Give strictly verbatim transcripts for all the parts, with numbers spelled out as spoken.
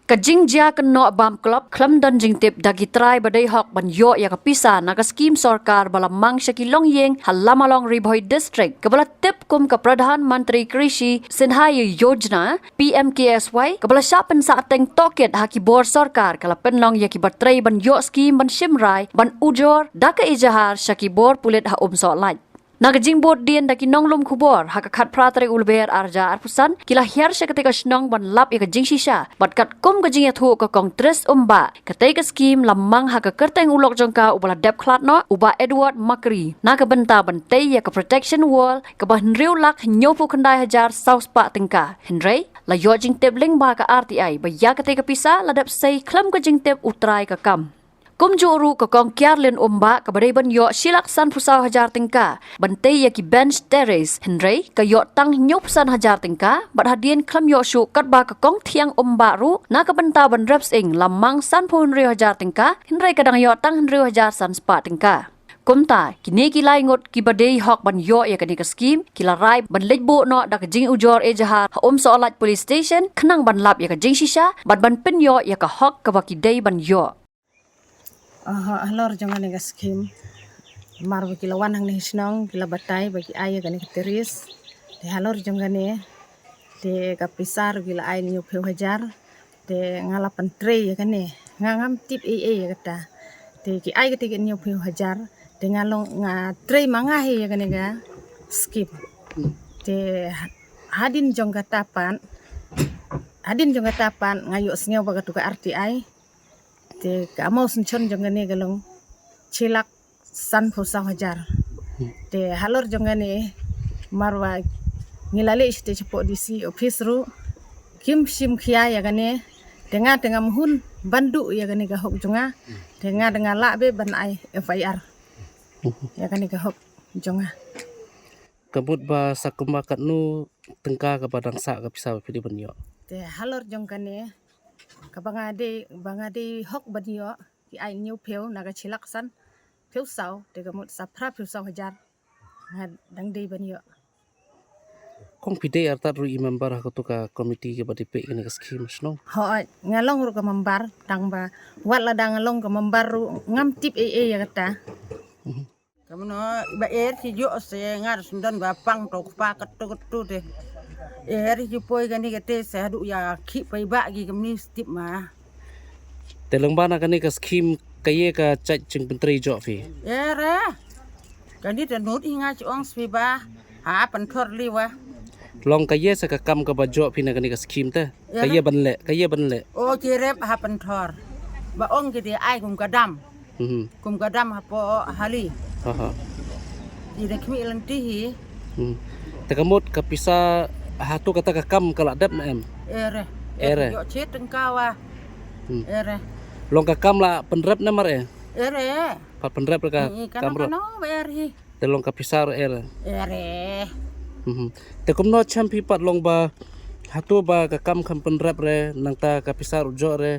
Ka jingjia kynnoh bam klop khlem don jingtip da ki trai ba dei hok ban ïoh ïa ka pisa na ka skhim sorkar ba la mang sha ki longïing ha Lamalong Ri Bhoi District, kaba la tip kum ka Pradhan Mantri Krishi Sinchai Yojana, P M K S Y, kaba la shah pynsah teng tohkit ha ki bor sorkar, ka la pynlong ïa ki ba trei ban ïoh skhim ban shim rai ban ujor da ka ejahar sha ki bor pulit ha Umsohlait. Na ka jingbud dien da ki nonglum khubor, ha ka khatphra tarik u Lber arhajar arphew san, ki la hiar sha katei ka shnong ban lap ïa ka jingshisha, bad katkum ka jingïathuh ka Kong Tris Umbah, katei ka skhim la mang ha ka kyrteng u lok jong ka uba la dep khlad noh, u Bah Edward Makri, na ka bynta ban tei ïa ka protection wall kaba hynriew lak hynñiewphew khyndai hajar saw spah tyngka. Hynrei la ïoh jingtip lyngba ka R T I ba ïa katei ka pisa la dep sei khlem ka jingtip u trai ka kam. Kumjuh ruh ka Kong Kiarlin Umbah kaba dei ban ïoh shi lak sanphew saw hajar tyngka ban tei ïa ki bench terrace, hynrei ka ïoh tang hynñiewphew san hajar tyngka, bad hadien khlem ïoh shuh katba ka Kong Thiang Umbah ruh na ka bynta ban rep sying la mang sanphew hynriew hajar tyngka, hynrei ka dang ïoh tang hynriew hajar san spah tyngka. Kumta kine ki lai ngut kiba dei hok ban ïoh ïa kane ka skhim ki la rai ban leit buh noh da ka jingujor ejahar ha Umsohlait Police Station khnang ban lap ïa ka jingshisha bad ban pynïoh ïa ka hok kaba ki dei ban ïoh. Aha, halor jong kane ka skhim, mar ba ki la wan hangne ha shnong ki la batai ba ki ai ïa kane ka terrace. Te halor jong kane, te ka pisa ruh ki la ai hynñiewphew hajar. Te nga la pyntrei ïa kane, nga ngam tip ei ei ïa kata. Te ki ai kata ki hynñiewphew hajar. Te nga long nga trei ma nga hi ïa kane ka skhim. Te hadien jong kata pat, hadien jong kata pat nga ïohsngew ba katu ka R T I. Te ka amount synshon jong kane ka long shi lak sanphew saw hajar. Te halor jong kane, mar ba ngi la leit shatei shapoh D C office ruh, kim shim khia ïa kane. Te nga te ngam hun ban duh ïa kane ka hok jong nga. Te nga te nga lah beit ban ai F I R ïa kane ka hok jong nga. Ka mut ba sa kumba katno tyngka kaba dang sah ka pisa ba phi dei ban ïoh? Te halor jong kane, kaba nga dei, ba nga dei hok ban ïoh, ki ai hynñiewphew na ka shi lak sanphew saw, te ka mut sa phraphew saw hajar nga dang dei ban ïoh. Kong, phi dei artat ruh i member ha katu ka komiti kaba dei peit kane ka skhim shnong? Hooid, nga long ruh ka member, tang ba wat lada nga long ka member ruh ngam tip ei ei ïa kata. Kamno ba er hi ïoh se ngar sendon ba pang to kpa katu katu te. Er hi poi kane kate se haduh ïa ki paidbah ki kamni stip ma. Te lyngba na kane ka skhim, kaei ka jait jingpyntrei jong phi? Ere. Kane te nud hi nga chi ong swi ba ha pynthor liwa. Long kaei sa ka kam kaba jong phi na kane ka skhim te? Ere. Kaei ban leh, kaei ban leh? O, chi rep ha pynthor. Ba ong ki te ai kum ka dam. Mhm. Kum ka dam hapoh Hali. Aha. Ki da khmih lynti hi. Hmm. Te ka mut ka pisa hato kata ka kam ka la dep ne em? Ere. Ere. Ïoh chet tyngka wa. Hmm. Ere. Long ka kam la pynrep ne mar e? Ere. Pat pynrep ka kam ruh. Kano ba er hi. Te long ka pisa ruh er. Ere. Mhm. Te kumno chem phi pat long ba hato ba ka kam kham pynrep re nangta ka pisa ruh jong re.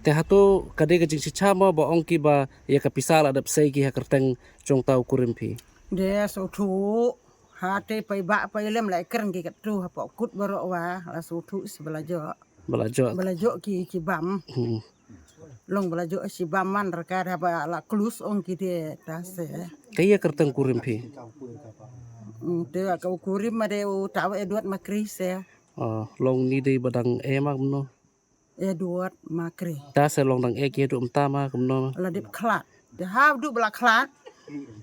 Te hato ka dei ka jingshisha mo ba ong ki ba ïa ka pisa la dep sei ki ha kyrteng jong uta u kurim phi? De sngewthuh. Ha te paidbah paidlem la kren ki katu hapoh kut baroh wa la sngewthuh shi ba la jong. Ba la jong. Ba la jong ki, ki bam. Hmm. Long ba la jong shi bam man raka da ba la klus ong ki de ta se. Kaei kyrteng kurim phi? Hmm, te ka kurim ma de uta u Edward Makri se. Oh, long ni dei ba dang e ma kumno? Edward Makri. Ta se long dang e ki haduh mynta ma kumno? La dep khlad. Te haduh ba la khlad.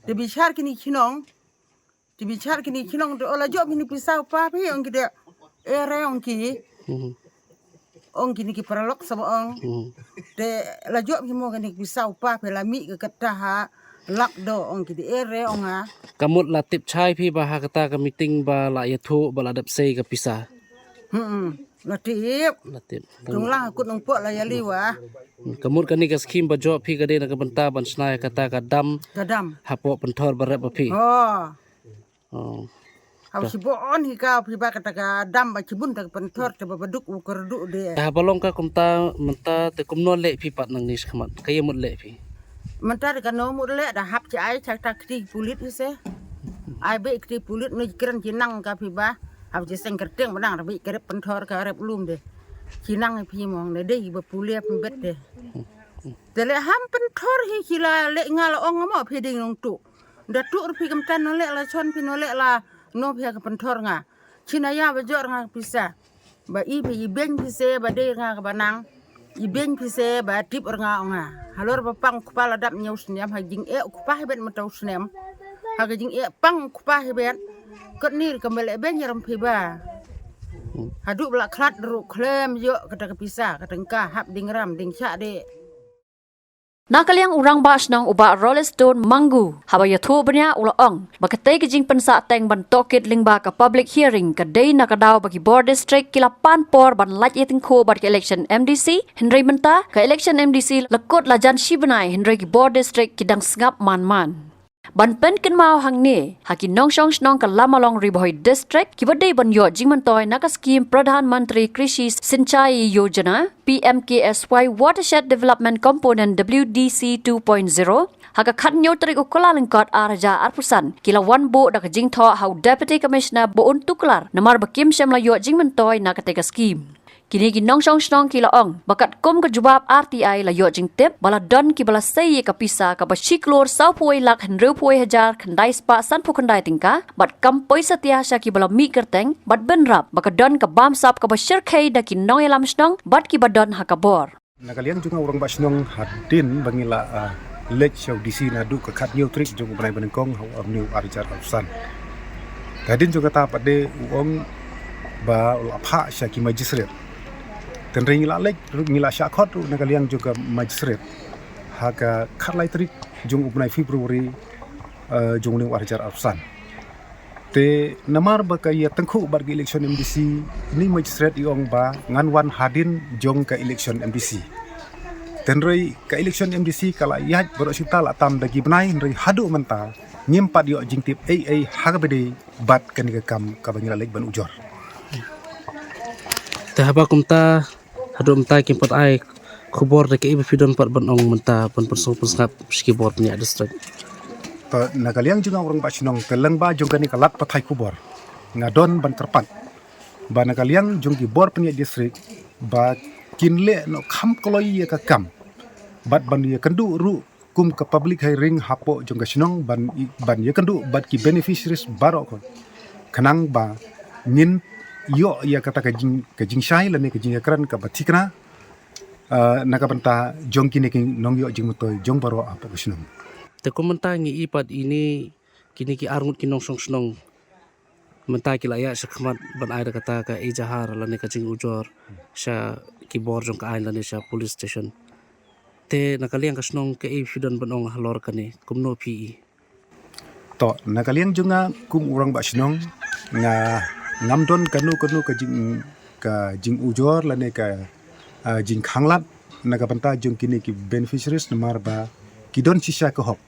Te bichar kini chnong. Te bichar kini chnong te o la jong kini pisa u pa phi ong ki de. Ere ong ki. Mhm. Ong kini ki paralok sa ba ong. Mhm. Te la jong phi mo kini pisa u pa phi la mih ka kata ha lak do ong ki de ere ong ha. Ka mut la tip chai phi ba ha kata ka meeting ba la ïathuh ba la dep sei ka pisa? Hmm, la tip. La tip. Jong la kut nongpok la ïa liwa. Ka mut kane ka skhim ba jong phi ka dei na ka bynta ban shna ïa kata ka dam. Ka dam. Hapoh pynthor ba rep ba phi. Oh. Oh. Hau shi bon hi ka phi ba kata ka dam ba shi bun ta ka pynthor te ba baduk u kyrduh de. Te haba long ka kumta mynta te kumno leh phi pat nangne shakhmat? Kaei mut leh phi? Mynta te kano mut leh da hap chi ai chak ta kti pulit hi se. Ai be kti pulit nu kren chi nang ka phi ba. Hap chi seng kyrteng ba nang ra be ka rep pynthor ka rep lum de. Ki nang phi mong ne dei ba pule phi bet de. Te le ham pynthor hi ki la le nga la ong mo phi ding nong tu. Da tu phi kam tan no le la chon phi no le la no phi ka pynthor nga. China ya ba jor nga pisa. Ba i phi i beng phi se ba dei nga ka ba nang. I beng phi se ba tip nga nga. Halor ba pang kupa la dap nyau snem ha jing e kupa hi bet matau snem. Ha ka jing e pang kupa hi bet. Kot nir ka mele beng yaram phi ba. Hadu bla klat ru klem yo kata ka pisa kata ka hap ding ram ding cha de. Na ka liang u rangbah shnong u Bah Rolleston Mangu, haba ïathuh bniah u la ong ba katei ka jingpynsah teng ban tohkit lyngba ka public hearing ka dei na ka daw ba ki bor district ki la pan por ban lait ïatyngkhuh bad ka election M D C, hynrei mynta ka election M D C la kut la jan shi bnai hynrei ki bor district ki dang sngap man man. Ban pynkynmaw hangne, ha ki nongshong shnong ka Lamalong Ri Bhoi District, kiba dei ban ïoh jingmyntoi na ka skim Pradhan Mantri Krishi Sinchai Yojana, P M K S Y Watershed Development Component W D C two point zero, ha ka khatñiew tarik u Kyllalyngkot ar hajar arphew san, ki la wan buh da ka jingthoh ha u Deputy Commissioner Bah Un Tuklar, namar ba kim shym la ïoh jingmyntoi na katei ka skim. Kine ki nongshong shnong ki la ong ba katkum ka jubab R T I la ïoh jingtip ba la don kiba la sei ïa ka pisa kaba shi klur sawphew wei lak hynriewphew wei hajar khyndai spah sanphew khyndai tyngka bad kam poi satia sha kiba la mih kyrteng bad bynrap ba ka don ka bamsap kaba shyrkhei da ki nongïalam shnong bad kiba don ha ka bor. Na ka liang jong nga u rangbah shnong hadien ba ngi la, ah, leit sha u D C naduh ka khatñiew tarik jong u bnai ba nyngkong ha u arngut ar hajar arphew san. Hadien jong kata pat de u ong ba u la phah sha ki magistrate. Tynrai ngi la leit ruh ngi la shah khot ruh na ka liang jong ka magistrate ha ka khatlai tarik jong u bnai February, eh, jong une u ar hajar arphew san. Te namar ba ka ïatyngkhuh bad ka election M D C, une u magistrate i ong ba ngan wan hadien jong ka election M D C. Tynrai ka election M D C ka la ïaid baroh shi ta la tam da ki bnai hynrei haduh mynta ngim pat ïoh jingtip ei ei ha kaba dei bad kane ka kam kaba ngi la leit ban ujor. Te haba kumta, haduh mynta kim pat ai khubor da kaei ba phi don pat ban ong mynta ban pynsong pynsngap sha ki bor pynïaid district. To na ka liang jong nga u rangbah shnong, ka lyngba jong kane ka lad pathai khubor nga don ban kyrpad ba na ka liang jong ki bor pynïaid district ba kin leh noh kham kloi ïa ka kam bad ban ïakynduh ruh kum ka public hearing hapoh jong ka shnong ban, ban ïakynduh bad ki beneficiaries baroh ko. Khnang ba ngin ïoh ïa kata ka jing, ka jingshai lane ka jingïakren kaba thikna, ah, na ka bynta jong kine ki nongïoh jingmyntoi jong baroh hapoh ka shnong. Te kum mynta ngi i pat ine kine ki arngut ki nongshong shnong mynta ki la ïaid shakhmat ban ai da kata ka ejahar lane ka jingujor sha ki bor jong ka aiñ lane sha police station. Te na ka liang ka shnong kaei phi don ban ong halor kane kumno phi i? To na ka liang jong nga kum u rangbah shnong nga ngam don kano kano ka jing, ka jingujor lane ka, ah, jingkhanglad na ka bynta jong kine ki beneficiaries namar ba ki don shisha ka hok.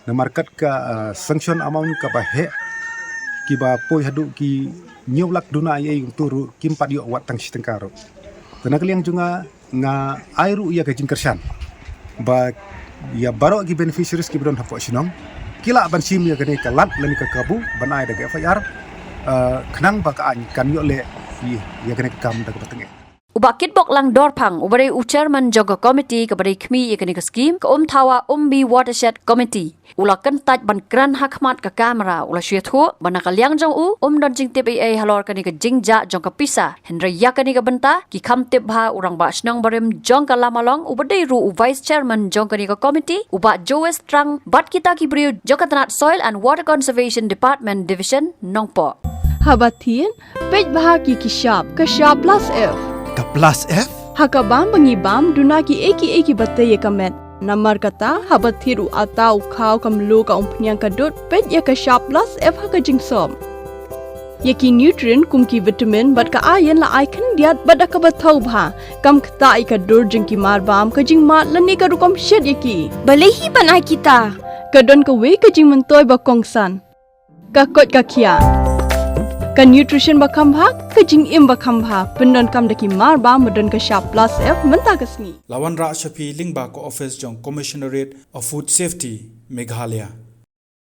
Namar kat ka, ah, sanction amount kaba heh kiba poi haduh ki hynñiew lak duna ei ei kumto ruh kim pat ïoh wat tang shi tyngka ruh. Te na ka liang jong nga nga ai ruh ïa ka jingkyrshan ba ïa baroh ki beneficiaries kiba don hapoh shnong ki lah ban shim ïa kane ka lad lane ka kabu ban ai da ka F I R, ah, khnang ba ka aiñ kan ïoh leh ïa, ïa kane ka kam da kaba tyngeh. U Bah Kitbok Langdorphang, uba dei u chairman jong ka komiti kaba dei khmih ïa kane ka skim, ka Umthawa Umbi Watershed Committee, u la kyntait ban kren ha khmat ka kamera, u la shu ïathuh ba na ka liang jong u um don jingtip ei ei halor kane ka jingjah jong ka pisa. Hynrei ïa kane ka bynta ki kham tip bha u rangbah shnong barim jong ka Lamalong, uba dei ruh u vice chairman jong kane ka komiti, u Bah Joes Trang, bad kita ki briew jong ka tnat Soil and Water Conservation Department Division Nongpoh. Haba thied, peit bha ki ki shap, ka shap plus F. Ka plus F? Ha ka bam ba ngi bam duna kiei kiei kiba tei ïa ka met. Namar kata haba thied u atta, u khaw, ka mluh, ka umphniang, ka dud, peit ïa ka shap plus F ha ka jingsop. Ïa ki nutrient kum ki vitamin bad ka iron la ai khyndiat bad da kaba thaw bha. Kam ktah ïa ka dur jong ki marbam, ka jingmad lane ka rukom shet ïa ki. Balei hi ban ai kita? Ka don kawei ka jingmyntoi ba kongsan. Ka koit ka khiah. Ka nutrition ba kham bha, ka jingim ba kham bha, pyndonkam da ki marbam ba don ka shap plus F mynta ka sngi. La wanrah sha phi lyngba ka office jong Commissionerate of Food Safety, Meghalaya.